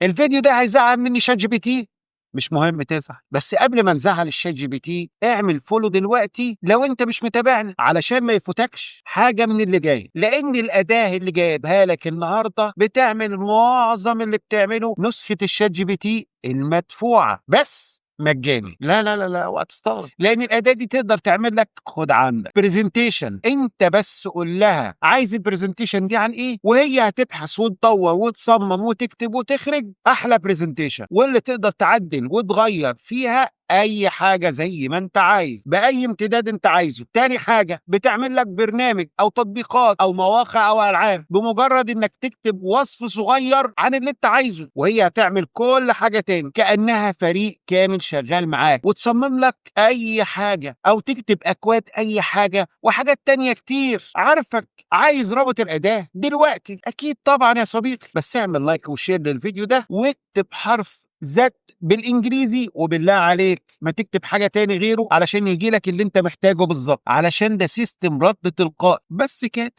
الفيديو ده هيزعل مني ChatGPT، مش مهم تزعل، بس قبل ما نزعل ال ChatGPT اعمل follow دلوقتي لو انت مش متابعنا علشان ما يفوتكش حاجة من اللي جاي، لان الاداة اللي جايبها لك النهارده بتعمل معظم اللي بتعمله نسخه ال ChatGPT المدفوعه بس مجاني. لا لا لا لا، اوعى تستغرب، لان الاداة دي تقدر تعمل لك، خد عندك، presentation. انت بس قول لها عايز ال presentation دي عن ايه، وهي هتبحث وتدور وتصمم وتكتب وتخرج احلى presentation، واللي تقدر تعدل وتغير فيها اي حاجة زي ما انت عايز باي امتداد انت عايزه. تاني حاجه، بتعمل لك برنامج او تطبيقات او مواقع او العاب بمجرد انك تكتب وصف صغير عن اللي انت عايزه، وهي هتعمل كل حاجة تاني كانها فريق كامل شغال معاك، وتصمم لك اي حاجة او تكتب اكواد اي حاجة وحاجات تانية كتير. عارفك عايز رابط الاداة دلوقتي، اكيد طبعا يا صديقي، بس اعمل like و share للفيديو ده واكتب حرف Z بالانجليزي، وبالله عليك ما تكتب حاجة تاني غيره علشان يجي لك اللي انت محتاجه بالظبط، علشان ده system رد تلقائي. بس كده.